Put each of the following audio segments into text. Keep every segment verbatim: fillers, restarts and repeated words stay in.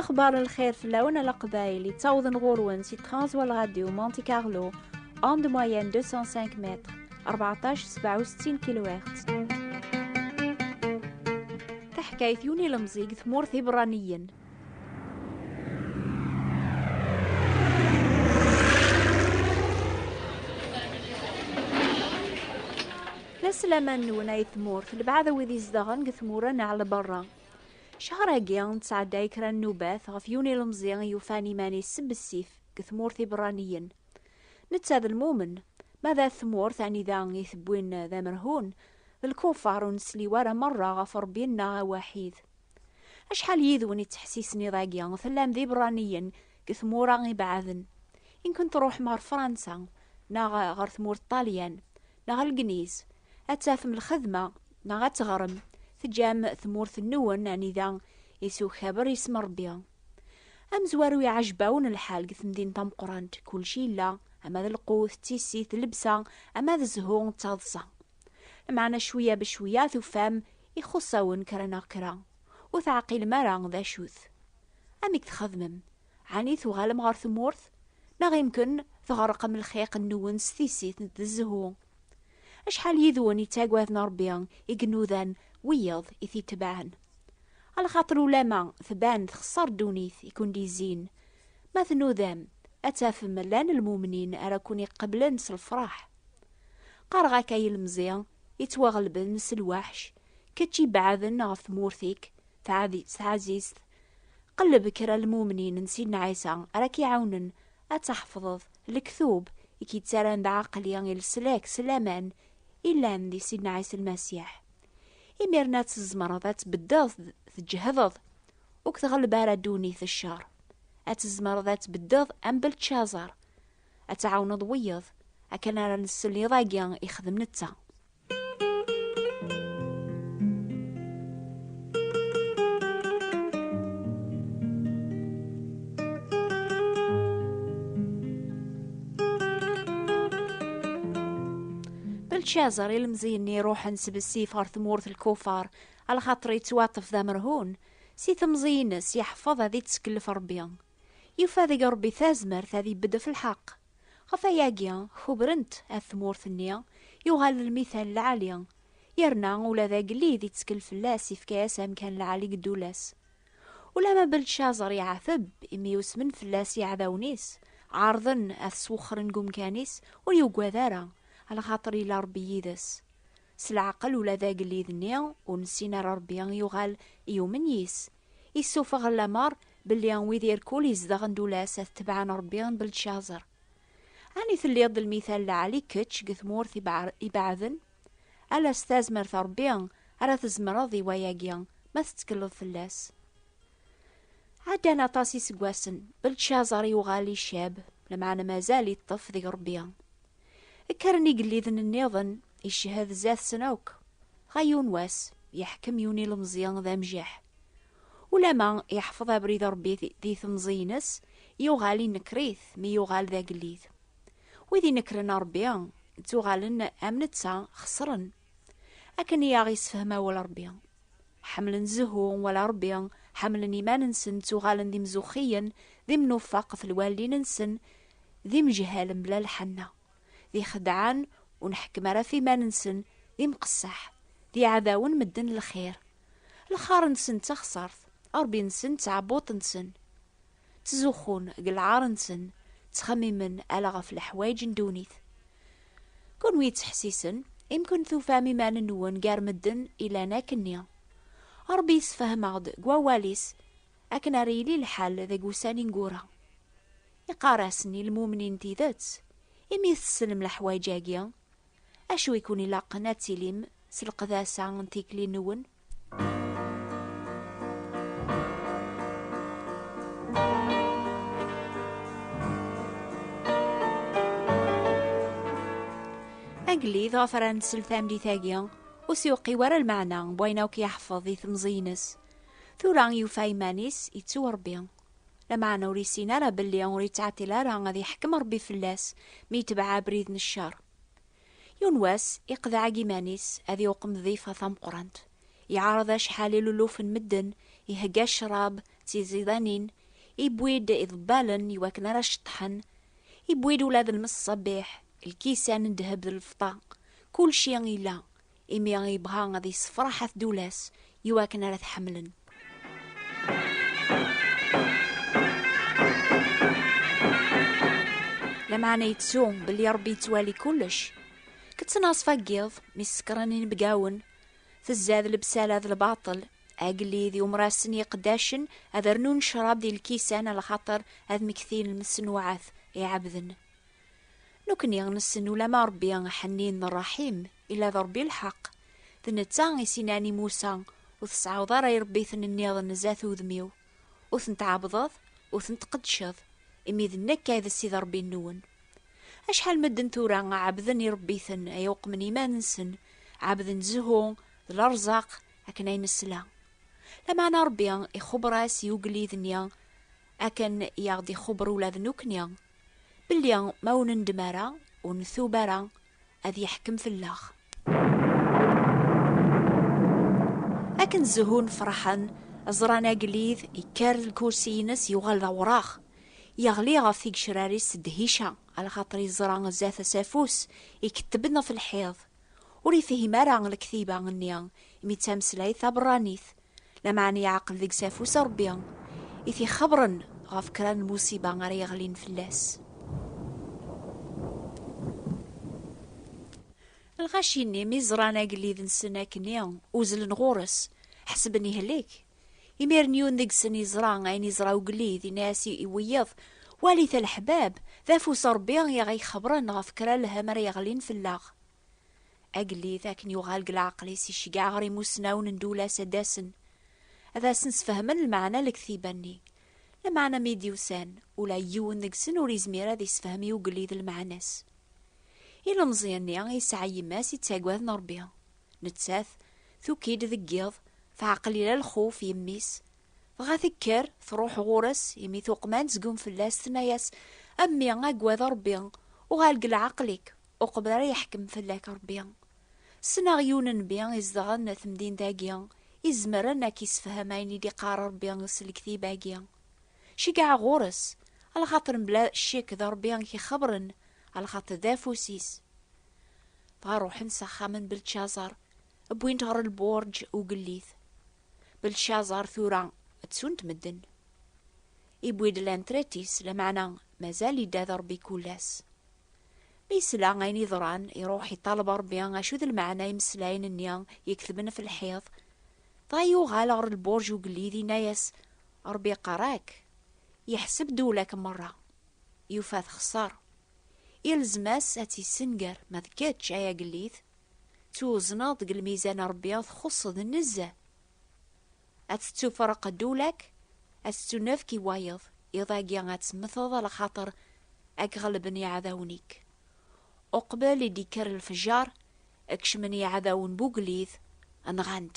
Axbar n lxir fell-awen a Leqbayel, yettawḍen ɣur-wen si Transworld Radio Monte Carlo, onde moyenne deux cent cinq mètres, rbeɛṭac sebɛa u settin kilohertz. Taḥkayt, yiwen ilemẓi deg tmurt iberraniyen. La sslam-nwen ay tmurt, lebɛad a wid izedɣen deg tmura n ɛla berra. Ccher-agi, nettɛedday kra n nnubat ɣef yiwen ilemẓi yufan iman-is s bessif deg tmurt iberraniyen. Netta d lmumen, ma d at tmurt anida i t-wwin d amerhun, d lkufar ur nesli wara merra ɣef Ṛebbi-nneɣ awaḥid. Acḥal yid-wen ittḥessisen iḍ-agi tellam d iberraniyen deg tmura ibeɛden? Imken truḥem ɣer Fransa, neɣ ɣer tmurt Ṭṭalyan, neɣ Legniz, ad tafem lxedma, neɣ ad teɣrem, teǧǧam tmurt-nwen anida i s-ukaber isem Ṛebbi. Amezwaru, iɛjeb-awen lḥal deg temdint tameqqrant, kullec yella, ama d lqut, d tissit, d llebsa, ama d zzhu, d taḍsa. Lameɛna cwiya becwiya tufam ixuṣ-awen kra neɣ kra, ur teɛqilem ara d acu-t. Amek txedmem? Ɛni tuɣalem ɣer tmurt? Neɣ imken tɣerqem lxiq-nwen s tissit d zzhu? Acḥal yid-wen ittagaden Ṛebbi i inudan wiyeḍ i t-itebɛen? Alaxaṭer ulama tban texṣer ddunit i kun-d-izzin, ma tnudam, ad tafem llan lmumnin ara kun-iqeblen s lefraḥ. Qqareɣ-ak ay ilemẓi yettwaɣelben s lweḥc, kečč ibeɛden ɣef tmurt-ik taɛdi-, taɛzizt, qelleb kra lmumnin n Sidna Ɛisa ara k-iɛawnen ad tḥefḍeḍ lektub i k-yettaran d aɛeqli i leslak s laman illan di Sidna Ɛisa Lmasiḥ. Imiren ad tzemreḍ ad tbeddeḍ, tǧehdeḍ, ur k-tɣelleb ara ddunit d ccer. Ad tzemreḍ ad tbeddeḍ am Beltcaẓer, ad tɛawneḍ wiyeḍ, akken ara nsel iḍ-agi ixdem netta. Beltcaẓer, ilemẓi-nni iruḥen s bessif ɣer tmurt n lkufar, alaxaṭer yettwaṭṭef d amerhun, si temẓi-ines yeḥfeḍ ad ittkellef Ṛebbi. Yufa deg Ṛebbi tazmert ad ibedd ɣef lḥeqq. Ɣef wayagi, kubrent at tmurt-nni, yuɣal d lmital lɛali, yerna ula d agellid ittkel fell-as, ifka-yas amkan lɛali deg ddula-s. Ulama Beltcaẓer iɛeteb imi usmen fell-as yiɛdawen-is, ɛerḍen ad t-swexxren deg umkan-is, ur yugad ara, alaxaṭer yella Ṛebbi yid-s. S leɛqel, ula d agellid-nni ur nessin ara Ṛebbi yuɣal yumen yis. Issufeɣ lameṛ belli wid irkul izedɣen ddula-s ad tebɛen Ṛebbi n Beltcaẓer. Ɛni telliḍ d lmital lɛali kečč deg tmurt ibeɛ-, ibeɛden? Ala s tazmert n Ṛebbi ara tzemreḍ i wayagi, ma tettkeleḍ fell-as. Ɛeddan aṭas iseggasen, Beltcaẓer yuɣal icab, lameɛna mazal iṭṭef deg Ṛebbi. Kkren igelliden nniḍen, icehhed zdat-sen akk. Ɣa yiwen wass, yeḥkem yiwen ilemẓi d amjaḥ. Ulama yeḥfeḍ abrid Ṛebbi di, di temẓi-ines, yuɣal inekker-it mi yuɣal d agellid. Wid inekkren Ṛebbi, ttuɣalen am netta xeṣren. Akken i aɣ-isefhem awal Ṛebbi. Ḥemmlen zzhu wala Ṛebbi, ḥemmlen iman-nsen, ttuɣalen d imzuxxiyen, d imnufaq ɣef lwaldin-nsen, d imejhal mebla lḥenna, d ixeddɛen ur nḥekkem ara ɣef iman-nsen, d imqessaḥ, d iɛdawen medden n lxir. Lxar-nsen d taxṣart, Ṛebbi-nsen d tɛebbuṭ-nsen. Ttzuxxun deg lɛar-nsen, ttxemmimen ala ɣef leḥwayeǧ n ddunit. Kunwi yettḥessisen, imken tufam iman-nwen gar medden ilan akkenni. Ṛebbi yessefhem-aɣ-d deg wawal-is akken ara yili lḥal deg ussan ineggura. Iqqar-asen i lmumnin n tidet, imi tessnem leḥwayeǧ-agi, acu i kun-ilaqen ad tilim s leqdasa n tikli-nwen? Agellid ɣef ara nsel tameddit-agi, ur s-yuqiw ara lmeɛna n wayen akk yeḥfeḍ di temẓi-ines. Tura yufa iman-is yettu Ṛebbi. Lameɛna ur yessin ara belli ur yettɛeṭṭil ara ad yeḥkem Ṛebbi fell-as mi yetbeɛ abrid n ccer. Yiwen wass, iqḍeɛ deg iman-is ad iwqem ḍḍifa tameqqrant. Yeɛreḍ acḥal iluluf n medden, ihegga ccrab d tiẓidanin, iwwi-d iḍebbalen iwakken ara ceṭṭḥen, iwwi-d ula d lmeṣṣabiḥ, lkisan n ddheb d lfeṭṭa, kulci illa, imi yebɣa ad yessefraḥ at Dulas iwakken ara t-ḥemmlen. Lameɛna yettu belli Ṛebbi yettwali kullec. Kettnaṣfa n yiḍ mi ssekren inebgawen, tezza-d lebsala d lbaṭel. Agellid yumer-asen i yiqeddacen ad rnun ccrab di lkisan, alaxaṭer ad mektin lmeṣnuɛat iɛebden. Nekkni nessen ulamma Ṛebbi ḥnin ṛṛaḥim, illa d Ṛebbi lḥeqq. D netta i s-inan i Musa: "Ur tesɛuḍ ara iṛebbiten nniḍen zdat udem-iw. Ur ten-tɛebdeḍ, ur ten-tqeddceḍ, imi d nekk ay d Ssid Ṛebbi-nwen." Acḥal medden tura ɛebden iṛebbiten ay uqmen iman-nsen, ɛebden zzhu d lerẓaq akken ay nesla. Lameɛna Ṛebbi ixubber-as i ugellid-nni akken i aɣ-d-ixubber ula d nekkni, belli ma ur nendem ara, ur ntub ara, ad yeḥkem fell-aɣ. Akken zehun ferḥen, ẓran agellid ikker lkursi-ines yuɣal d awraɣ. Yeɣli ɣef tigecrar-is s ddhica, alaxaṭer yeẓra zdat-s afus ikettben ɣef lḥiḍ. Ur yefhim ara lektiba-nni, imi d tameslayt taberranit. Lameɛna yeɛqel deg-s afus n Ṛebbi i t-ixebbren ɣef kra n lmusiba ara yeɣlin fell-as. Lɣaci-nni mi ẓran agellid-nsen akkenni, uzzlen ɣur-s, ḥesben ihlek. Imiren yiwen deg-sen iẓra ayen iẓra ugellid, yenna-as i, i wiyeḍ: "Walit a leḥbab, d afus n Ṛebbi i ɣ-ixebbren ɣef kra lhemm ara yeɣlin fell-aɣ." Agellid akken yuɣal deg leɛqel-is iceggeɛ ɣer imusnawen n Dulas ad d-asen, ad asen-sfehmen lmeɛna n lektiba-nni. Lameɛna mi d-usan, ula yiwen deg-sen ur yezmir ad isefhem i ugellid lmeɛna-s. Ilemẓi-nni yesɛa yemma-s yettaggaden Ṛebbi. Nettat tuki-d deg yiḍ, teɛqel ila lxuf yemma-s, dɣa tekker, truḥ ɣur-s, imi tuqem ad nezgum fell-as, tenna-yas: "A mmi, aggad Ṛebbi, uɣal deg leɛqel-ik, uqbel ara yeḥkem fell-ak Ṛebbi. Ssneɣ yiwen n nnbi izedɣen temdint-agi, izemren ad k-issefhem ayen i d-iqqar Ṛebbi s lektiba-agi. Ceggeɛ ɣur-s, alaxaṭer mebla ccek d Ṛebbi i k-ixebbren, alaxaṭer d afus-is." Dɣa ruḥen s axxam n Beltcaẓar, wwin-t ɣer lburǧ ugellid. Beltcaẓar tura ttun-t medden. Iwwi-d lantrit-is, lameɛna mazal idda d Ṛebbi kul ass. Mi yesla ayen yeḍran, iruḥ iṭaleb Ṛebbi acu d lmeɛna imeslayen-nni yeketben ɣef lḥiḍ. Dɣa yuɣal ɣer lburǧ ugellid, yenna-yas: "Ṛebbi iqqar-ak, yeḥseb ddewla-k merra." Yufa texṣer. Ilzem-as ad tt-yessenger, ma d kečč, ay agellid, tuwzneḍ deg lmizan n Ṛebbi, txuṣṣeḍ nezzeh. Ad tettufreq ddewla-k, ad tettunefk i wayeḍ, iḍ-agi ad temmteḍ, alaxaṭer ad k-ɣelben iɛdawen-ik. Uqbel i d-ikker lefjer, kecmen iɛdawen n ugellid, nɣan-t.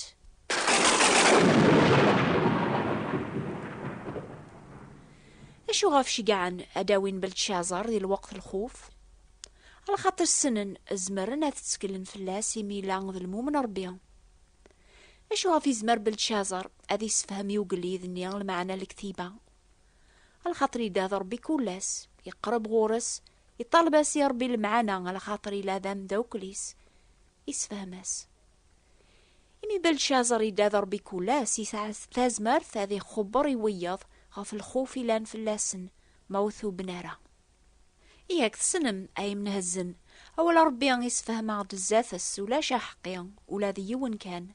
Acu ɣef ceggɛen ad d-awin Beltcaẓar di lweqt lxuf? Alaxaṭer ssnen zemren ad tteklen fell-as imi yella d lmumen Ṛebbi. Acu ɣef yezmer Beltcaẓar ad issefhem i ugellid-nni lmeɛna n lektiba? Alaxaṭer yedda d Ṛebbi kul ass, yeqreb ɣur-s, yeṭaleb-as i Ṛebbi lmeɛna, alaxaṭer yella d ameddakel-is, isefhem-as. Imi Beltcaẓar yedda d Ṛebbi kul ass, yesɛa tazmert ad ixubber i wiyeḍ ɣef lxuf ilan fell-asen, ma ur tuben ara. Yak tessnem, ay imnehezzen, awal Ṛebbi isefhem-aɣ-d zdat-s ulac aḥeqqi, ula d yiwen kan.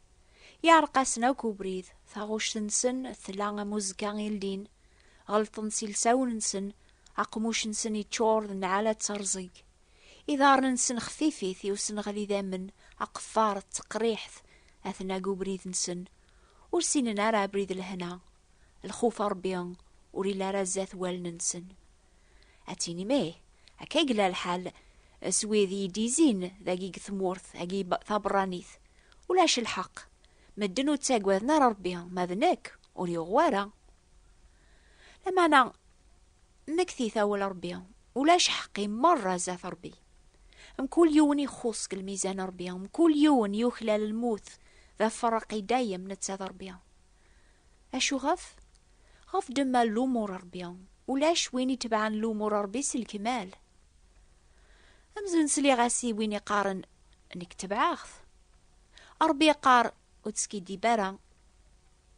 Yeɛreq-asen akk ubrid, taɣuct-nsen tella am uzekka i ldin, ɣelṭen s ilsawen-nsen, aqmuc-nsen yeččur d nnɛala d terẓeg. Iḍarren-nsen xfifit i usenɣel idammen, aqeffar d teqriḥt, aten-a deg ubrid-nsen. Ur ssinen ara abrid lehna. Lxuf n Ṛebbi ur illi ara zdat wallen-nsen. Ad tinim ih, akka i yella lḥal s wid i d-izin dagi deg tmurt-agi ba-, taberranit. Ulac lḥeqq. Medden ur ttaggaden ara Ṛebbi, ma d nekk, ur yuɣ wara. Lameɛna, mmektit awal Ṛebbi, ulac ḥeqqi merra zdat Ṛebbi. Mkul yiwen ixuṣ deg lmizan n Ṛebbi, mkul yiwen yuklal lmut, d aferreq i dayem netta d Ṛebbi. Acu ɣef? Ɣef ddemma n lumuṛ Ṛebbi. Ulac win itebɛen lumuṛ Ṛebbi s lekmal. Amzun sliɣ-as i win iqqaren: "Nekk tebɛeɣ-t." Ṛebbi iqqar: "Ur teskiddib ara.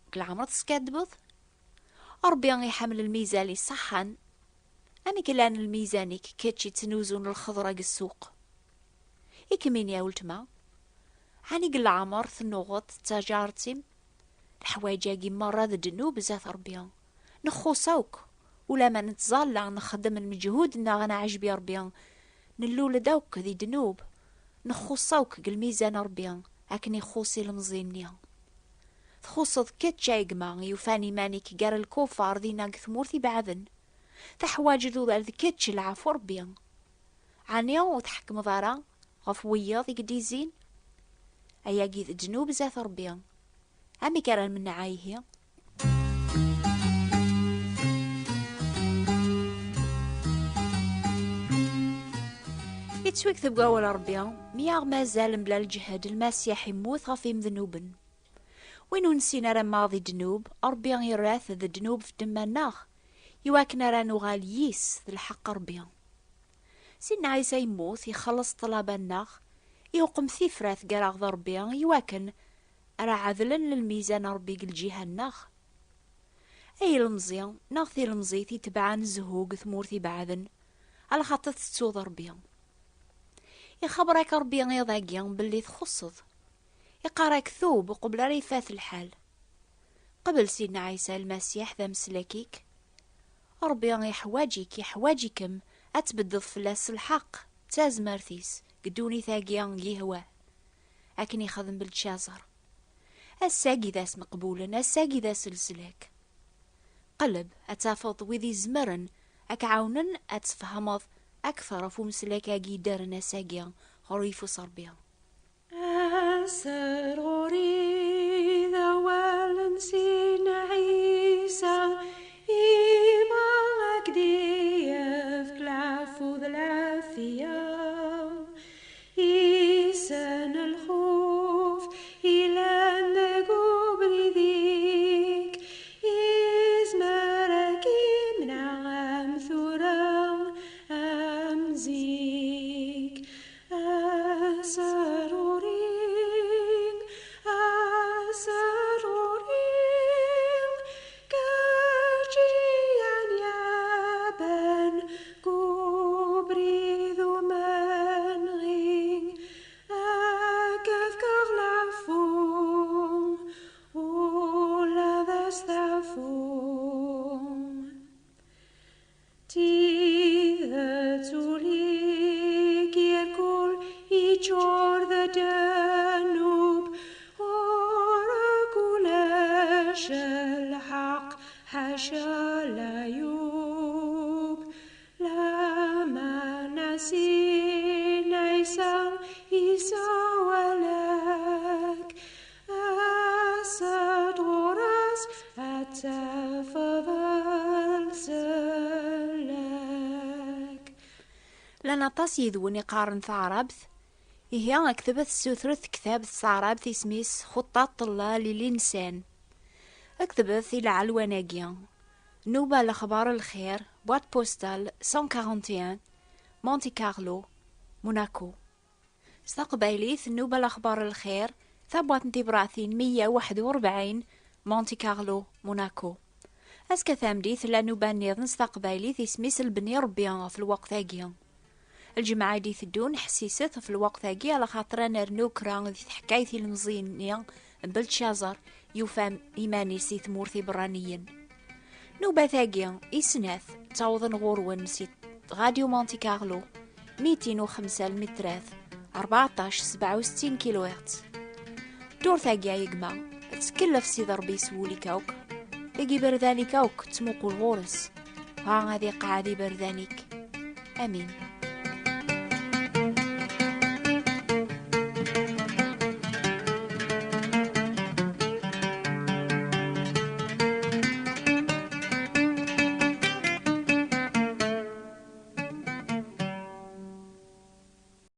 Deg leɛmer teskaddbeḍ?" Ṛebbi iḥemmel lmizan iṣeḥḥan. Amek llan lmizan-ik kečč ittnuzun lxeḍra deg ssuq? I kemmini a weltma, ɛni deg leɛmer tennuɣeḍ d taǧaret-im? Leḥwayeǧ-agi merra d ddnub zdat Ṛebbi. Nxuṣ akk, ulamma nettẓalla, nxeddem lmeǧhud-nneɣ ad nɛejbi Ṛebbi, nellul-d akk di ddnub, nxuṣ akk deg lmizan Ṛebbi akken ixuṣ ilemẓi-nni. Txuṣṣeḍ kečč a gma yufan iman-ik gar lkufar dinna deg tmurt ibeɛden. Teḥwaǧeḍ ula d kečč leɛfu Ṛebbi. Ɛni ur tḥekkmeḍ ara ɣef wiyaḍ i yeddizin? Ayagi d ddnub zdat Ṛebbi. Amek ara nmenneɛ ihi? Yettwakteb deg wawal Ṛebbi, mi aɣ mazal mebla lǧehd, Lmasiḥ immut ɣef imednuben. Win ur nessin ara maḍi ddnub, Ṛebbi irra-t d ddnub f ddemma-nneɣ, iwakken ara nuɣal yis d lḥeqq Ṛebbi. Sidna Ɛisa yemmut, ixelleṣ ṭṭlaba-nneɣ, iwqem tifrat gar-aɣ d Ṛebbi, iwakken ara ɛedlen lmizan Ṛebbi deg lǧiha-nneɣ. Ay ilemẓi neɣ tilemẓit itebɛen zzhu deg tmurt ibeɛden, alaxaṭer tettuḍ Ṛebbi. Ixaber-ak Ṛebbi iḍ-agi belli txuṣṣeḍ. Iqqar-ak tub uqbel ara ifat lḥal. Qbel Sidna Ɛisa Lmasiḥ d ameslak-ik. Ṛebbi iḥwaǧ-ik, iḥwaǧ-ikem ad tbeddeḍ fell-as s lḥeqq d tazmert-is deg ddunit-agi yehwa, akken ixdem Belčaẓer. Ass-agi d ass meqbulen, ass-agi d ass n leslak. Qleb ad tafeḍ wid izemren ad k-ɛawnen ad tfehmeḍ akter ɣef umeslak-agi yeddren ass-agi ɣer uyeffus Ṛebbi. Aserɣuri d awal n Sidna Ɛisa, ima ad k-d-yefk leɛfu d lɛafiya. Issen lxuf ilan deg ubrid-ik, izmer ad k-imneɛ am tura am zik. Aserɣuri, aserɣuri, kečč i aɣ-yaban deg ubrid umenɣi, ad k-fkeɣ leɛfu ula d asteɛfu. Tidet ul-ik irkul iččur d ddnub, ɣur-k ulac lḥeqq ḥaca leɛyub. Lameɛna Sidna Ɛisa isawal-ak, as-d ɣur-s ad tafeḍ leslak. Llan aṭas yid-wen iqqaren taɛrabt. Ihi, aktbet ssutret tektabt s taɛrabt, isem-is Xuṭṭaṭ Ṭella Lili Nsan. Aktbet i lɛelwan-agi: Nnuba Lexbar Lxir, boîte postale cent quarante et un, Monte Carlo, Monaco. S taqbaylit: Nnuba Lexbar Lxir, tabwaṭ n tibratin meyya u waḥed u rebɛin, Monte Carlo, Monaco. Azekka tameddit tella nnuba nniḍen s taqbaylit, isem-is Lebni Rebbi ɣef lweqt-agi. Lǧemɛa i d-iteddun ḥessiset ɣef lweqt-agi, alaxaṭer ad nernu kra di tḥekkayt ilemẓi-nni n Beltcaẓer yufa iman-is di tmurt iberraniyen. Nnubat-agi i snat ttawḍen ɣur-wen si Radio Monte Carlo, mitin u xemsa lmitrat, rbeɛṭac sebɛa u settin kilohertz. Ddurt-agi a gma, tettkellef Sidi Ṛebbi s wul-ik akk, deg iberdan-ik akk ttmuqul ɣur-s. Ha ad iqeɛɛed iberdan-ik. Amin.